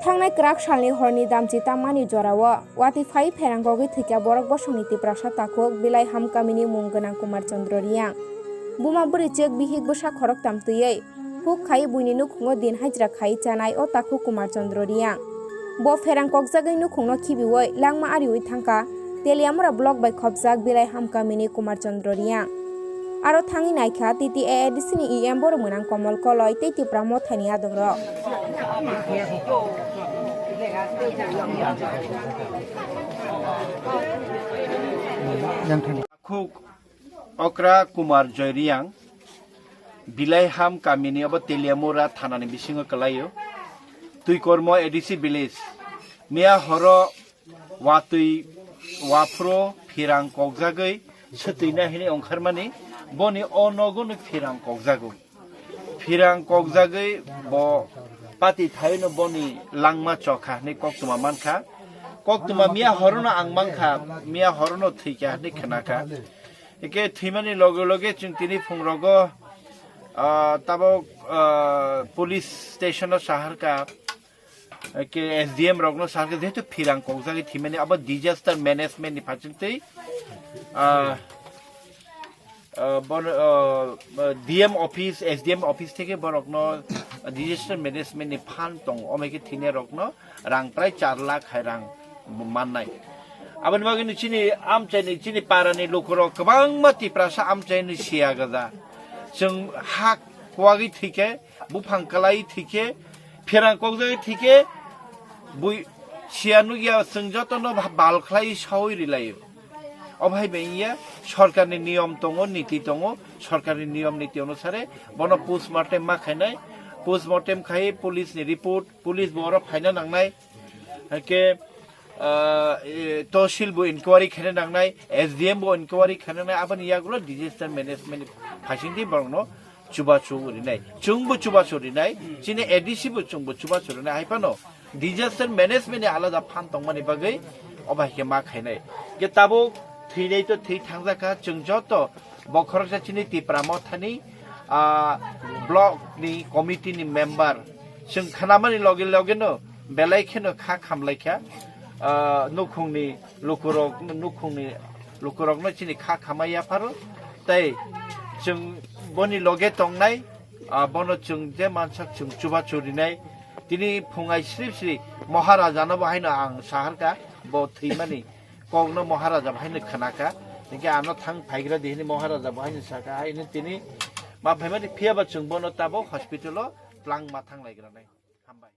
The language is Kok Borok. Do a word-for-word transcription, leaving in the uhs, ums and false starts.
Thangnai kwrak salni horni damchi tammani jorao watwi phai pherang kogwi thwikha borok bosongni Tiprasa takhuk Bilai Ham kamini mung gwnang Kumar Chandra Reang. Buma bwrwi chwk bihik bwsa khoroktam twiwi huk khai buini nukhungo din hajra khai chanai o takhuk Kumar Chandra Reang. Bo pherang kokjagwi nukhungno khibiwi langma ariwi thangkha Teliamura block bai khopjak Bilai Ham kamini Kumar Chandra Reang. Aro thangwi naikha T T A A D C ni E M Boromwnang Komol Koloi tei Tipra Mothani adongrok. Khuk okra Kumar Joy Reang, Bilai Ham kamini obo Teliamura thanani bisingo kwlaio. Twikormo A D C village. Miya horo watwi waphro phirang kokjagwi swtwina hini ongkharmani boni o nogono phirang kokjago. Phirang kokjagwi bo pati thaino boni langma chokha hini koktwma mankha. Koktwma miya horono ang mankha, miya horono thwikha hini khnakha. Eke thwimani loge loge chwng tini phungrogo, ah, tabok, ah, police station o saharkha. Ke S D M rokno sakhe jehetu phirang kokjagwi thimani abo disaster management ni phaisingtwi, ah, ah, bono, ah, D M office, S D M office theke borokno disaster management ni fund tongo, omo khe thwinai rokno rang prai char lakh hai rang mannai. Aboni bagwi chini amchaini, chini parani lukurok kwbangma Tiprasa amchaini siya gaja. Chwng ha kuwagwi thwikhe, buphang kwlai thwikhe, pherang kokjagwi thwikhe, bui siya nukya chwng jotono bha-, bal khlai sawi rilaio. Obo hai bai wngya, sorkarni niyom tongo, niti tongo, sorkarni niyom niti onusare bono postmortem ma khainai, postmortem khai police ni report, police bo oro phaina nangnai, hakhe, ah, e, tosil bo inquiry khaina nangnai, S D M bo inquiry khaina nangnai, aboni yagulo disaster management phaisingtwi borokno chubachu rinai, chwngbo chubachu rinai, chini A D C bo chwngbo chubachu rinai, hai phano disaster management ni alada fund tongmani bagwi obo hai khe ma khainai. Ke tabuk thwinai to thwi thangjakha, chwng joto bokhoroksa chini Tipra Mothani, ah, block ni committee ni member, chwng khnamani loge loge no belai kheno kha khamlaikha, ah, nukhungni lukurok, nukhungni lukurokno chini kha khamai yapharo, tei chwng boni loge tongnai, ah, bono chwng je mansak chwng chubachu rinai. Tini phungai sri sri Maharaja no bo haino ang saharkha, bo thwimani kokno Maharaja bo haino khnakha, hinkhe ano thang phaigra di hini Maharaja bo haino sakha, haino tini ma phaimani, phiyaba chwng bono tabok hospital o twlang ma thanglaigra nai. Hambai.